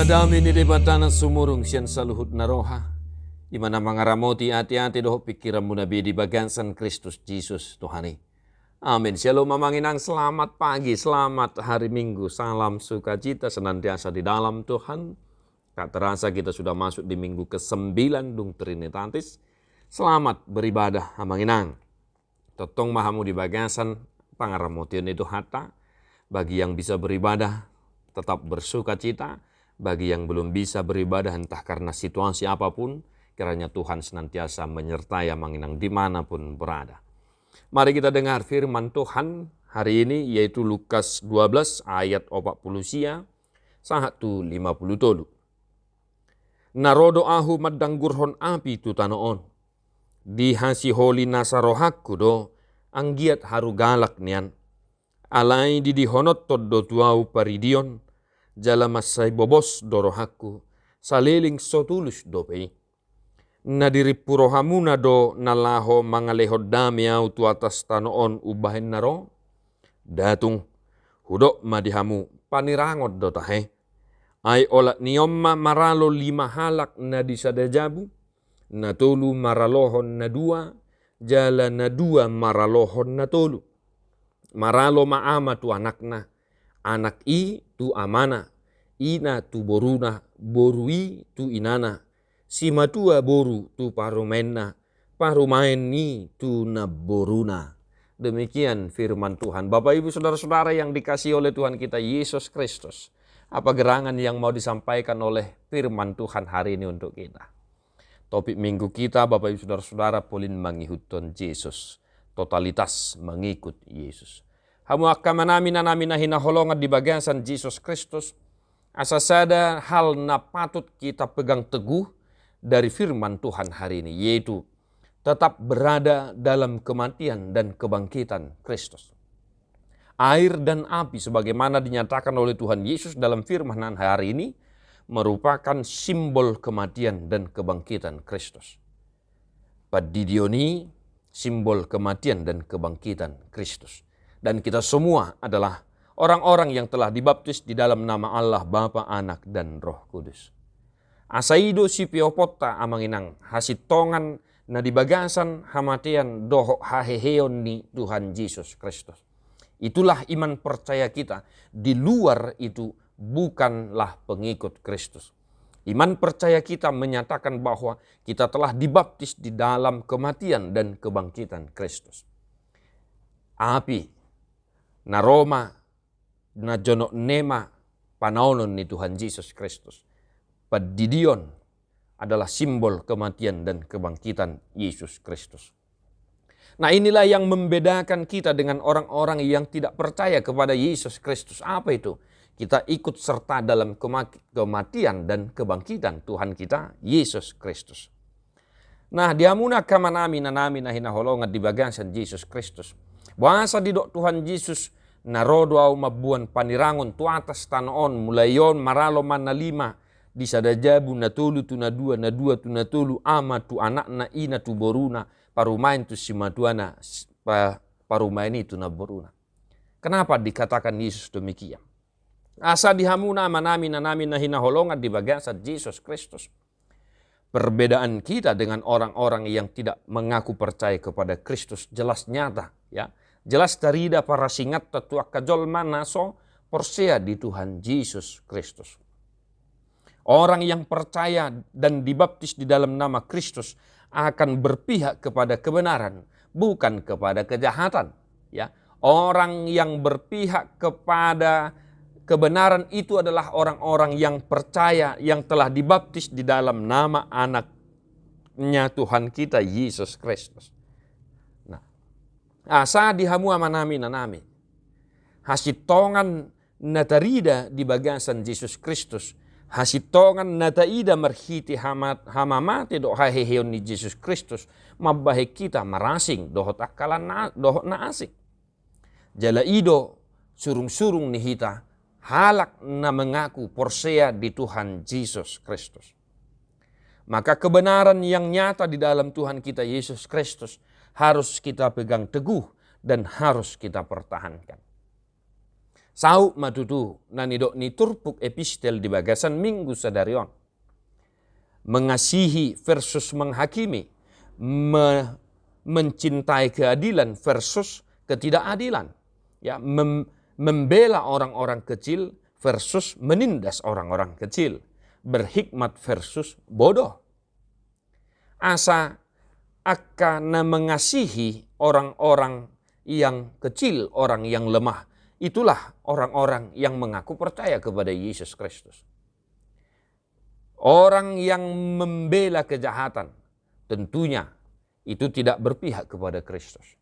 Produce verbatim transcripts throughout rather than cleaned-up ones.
Dame ni Debata na sumurung sian saluhut na roha, i ma na mangaramoti ateate dohot pingkiranmuna be di bagasan Kristus Jesus Tuhan i. Amin. Syalom amang inang, selamat pagi, selamat hari Minggu, salam sukacita senantiasa di dalam Tuhan. Tak terasa kita sudah masuk di minggu kesembilan dung Trinitatis. Selamat beribadah amang inang. Tongtong ma hamu di bagasan pangaramotion ni Tuhanta. Bagi yang bisa beribadah, tetap bersukacita. Bagi yang belum bisa beribadah, entah karena situasi apapun, kiranya Tuhan senantiasa menyertai amang inang dimanapun berada. Mari kita dengar firman Tuhan hari ini, yaitu Lukas dua belas ayat opat puluh sia sahat tu lima puluh tolu. Na ro do Ahu mandanggurhon api tu tano on. Di hasiholi nasa rohangku do, anggiat haru galak nian. Alai didihononhon do tu ahu paridion, jala mansai bobos do rohangku, saleleng so tulus dope i. Na dirimpu rohamuna do na laho mangalehon dame ahu tu atas tano on umbahen na ro? Nda tung, hudok ma di hamu, panirangon do tahe. Ai olat ni on ma maralo lima halak na di sada jabu, na tolu maralohon na dua, jala na dua maralohon na tolu. Maralo ma ama tu anakna, anak i tu amana, ina tu boruna, boru i tu inana, simatua boru tu parumaenna, parumaen i tu namboruna. Demikian firman Tuhan. Bapak, Ibu, saudara-saudara yang dikasihi oleh Tuhan kita Yesus Kristus, apa gerangan yang mau disampaikan oleh firman Tuhan hari ini untuk kita? Topik minggu kita, Bapak, Ibu, saudara-saudara, polin mangihuthon Jesus. Totalitas mengikut Yesus. Hamu angka amanami, inanami na hinaholongan di bagasan Jesus Kristus, asa sada hal na patut kita pegang teguh dari firman Tuhan hari ini, yaitu tetap berada dalam kematian dan kebangkitan Kristus. Air dan api, sebagaimana dinyatakan oleh Tuhan Yesus dalam firman hari ini, merupakan simbol kematian dan kebangkitan Kristus. Pandidion i simbol kematian dan kebangkitan Kristus. Dan kita semua adalah orang-orang yang telah dibaptis di dalam nama Allah, Bapa, Anak, dan Roh Kudus. Asa i do sipioponta, amang inang, hasintongan na di bagasan hamatean dohot haheheon ni Tuhan Jesus Kristus. Itulah iman percaya kita. Di luar itu bukanlah pengikut Kristus. Iman percaya kita menyatakan bahwa kita telah dibaptis di dalam kematian dan kebangkitan Kristus. Api, na ro ma, na jonok ni ma panaonon ni Tuhan Jesus Kristus. Pandidion adalah simbol kematian dan kebangkitan Yesus Kristus. Nah, inilah yang membedakan kita dengan orang-orang yang tidak percaya kepada Yesus Kristus. Apa itu? Kita ikut serta dalam kema-, kematian dan kebangkitan Tuhan kita, Yesus Kristus. Nah, di hamuna angka amanami, inanami na hinaholongan di bagasan Jesus Kristus. Boasa didok Tuhan Jesus, na ro do ahu mamboan panirangon tu atas tano on, mulai on maralo ma na lima, di sada jabu, na tolu tu na dua, na dua tu na tolu, ama tu anakna, ina tu boruna, parumaen tu simatuana, s-, pa-, parumaen i tu namboruna. Kenapa dikatakan Yesus demikian? Asa di hamuna amanami, inanami na hinaholongan di bagasan Jesus Kristus. Perbedaan kita dengan orang-orang yang tidak mengaku percaya kepada Kristus jelas nyata, ya. Jelas tarida parasinganta tu angka jolma na so porsea di Tuhan Jesus Kristus. Orang yang percaya dan dibaptis di dalam nama Kristus akan berpihak kepada kebenaran, bukan kepada kejahatan. Ya, orang yang berpihak kepada kebenaran itu adalah orang-orang yang percaya, yang telah dibaptis di dalam nama Anaknya Tuhan kita, Yesus Kristus. Nah, asa di hamu amanami, inanami, hasintongan na tarida di bagasan Jesus Kristus, hasintongan na taida marhite hama-, hamamate dohot haheheon ni Jesus Kristus, mambahen hita marasing dohot angka na, dohot na asing. Jala i do surung-surung ni hita halak na mengaku porsea di Tuhan Jesus Kristus. Maka kebenaran yang nyata di dalam Tuhan kita Yesus Kristus harus kita pegang teguh dan harus kita pertahankan. Saut ma tutu na nidok ni turpuk epistel di bagasan minggu sadari on. Mengasihi versus menghakimi, me-, mencintai keadilan versus ketidakadilan. Ya, mem-, membela orang-orang kecil versus menindas orang-orang kecil. Berhikmat versus bodoh. Asa angka na mengasihi orang-orang yang kecil, orang yang lemah, itulah orang-orang yang mengaku percaya kepada Yesus Kristus. Orang yang membela kejahatan, tentunya itu tidak berpihak kepada Kristus.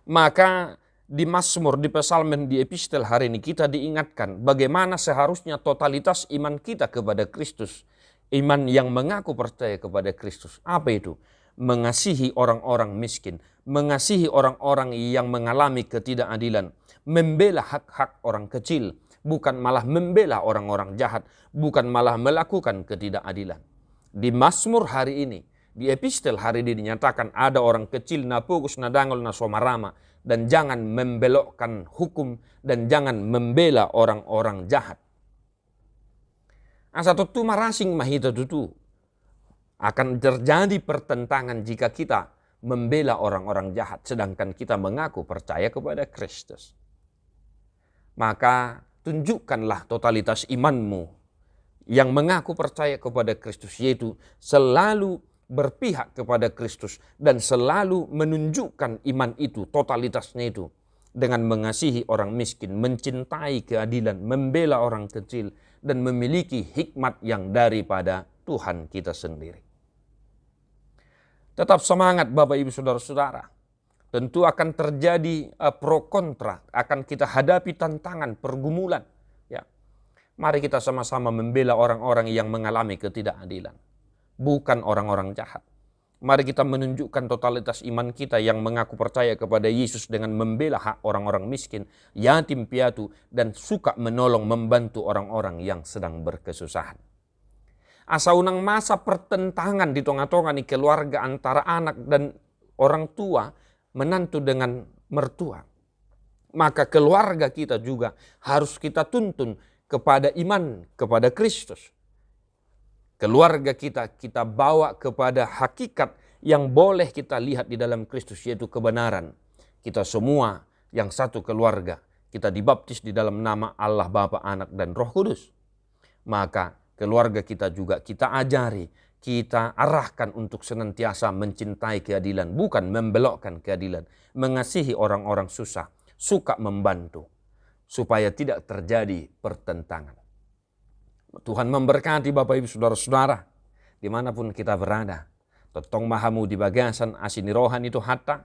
Maka di Mazmur, di Psalmen, di epistel hari ini kita diingatkan bagaimana seharusnya totalitas iman kita kepada Kristus. Iman yang mengaku percaya kepada Kristus. Apa itu? Mengasihi orang-orang miskin, mengasihi orang-orang yang mengalami ketidakadilan, membela hak-hak orang kecil, bukan malah membela orang-orang jahat, bukan malah melakukan ketidakadilan. Di Mazmur hari ini, di epistel hari ini dinyatakan ada orang kecil na pogos, na dangol, na so marama, dan jangan membelokkan hukum, dan jangan membela orang-orang jahat. Asa tontu marasing ma hita tutu. Akan terjadi pertentangan jika kita membela orang-orang jahat, sedangkan kita mengaku percaya kepada Kristus. Maka tunjukkanlah totalitas imanmu yang mengaku percaya kepada Kristus, yaitu selalu berpihak kepada Kristus dan selalu menunjukkan iman itu, totalitasnya itu, dengan mengasihi orang miskin, mencintai keadilan, membela orang kecil, dan memiliki hikmat yang daripada Tuhan kita sendiri. Tetap semangat, Bapak, Ibu, Saudara-saudara. Tentu akan terjadi, eh, pro kontra, akan kita hadapi tantangan, pergumulan. Ya. Mari kita sama-sama membela orang-orang yang mengalami ketidakadilan, bukan orang-orang jahat. Mari kita menunjukkan totalitas iman kita yang mengaku percaya kepada Yesus dengan membela hak orang-orang miskin, yatim piatu, dan suka menolong, membantu orang-orang yang sedang berkesusahan. Asa unang masa pertentangan di tonga-tonga ni keluarga antara anak dan orang tua, menantu dengan mertua. Maka keluarga kita juga harus kita tuntun kepada iman, kepada Kristus. Keluarga kita, kita bawa kepada hakikat yang boleh kita lihat di dalam Kristus, yaitu kebenaran. Kita semua yang satu keluarga, kita dibaptis di dalam nama Allah Bapa, Anak, dan Roh Kudus. Maka keluarga kita juga kita ajari, kita arahkan untuk senantiasa mencintai keadilan, bukan membelokkan keadilan, mengasihi orang-orang susah, suka membantu, supaya tidak terjadi pertentangan. Tuhan memberkati Bapak Ibu Saudara-saudara, dimanapun kita berada. Tongtong ma hamu di bagasan asi ni roha ni Tuhanta,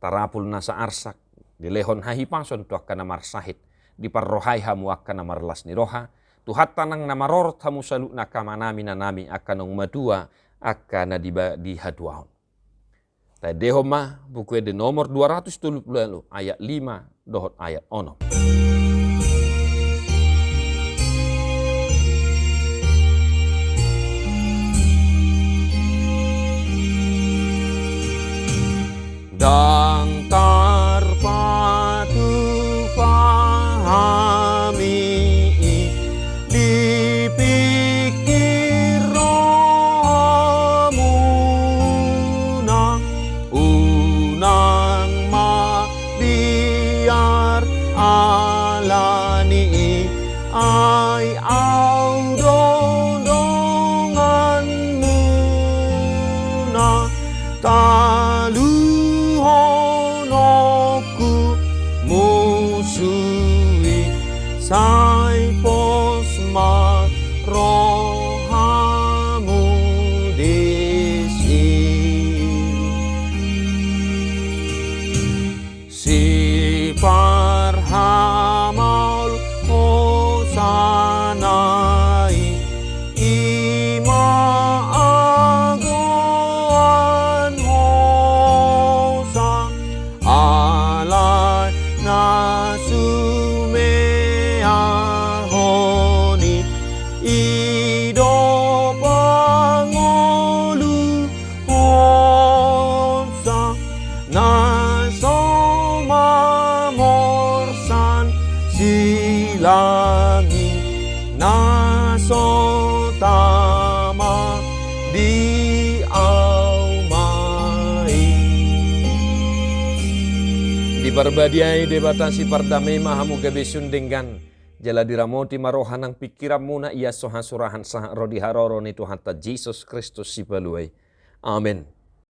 tarapul nasa arsak, dilehon hahipason tu angka na marsahit, diparrohai hamu angka na marlas ni roha, Tuhanta nang na marorot hamu saluhutna, angka amanami, inanami, angka naung matua, angka na di ba-, di hatuaon. Taendehon ma Buku Ende nomor dua ratus tolu pulu ualu, ayat lima dohot ayat onom. Ndang tarpatupa hami i, dipingkir rohamuna, unang mabiar alani i, ai au do donganmuna, taluhon Langit na so tama di au ma i. Diparbadiai Debata sipardame ma hamu gabe sun denggan, jala diramoti ma roha nang pingkiranmuna, ia so hasurahan sahat ro di haroro ni Tuhanta Jesus Kristus Sipalua i. Amen.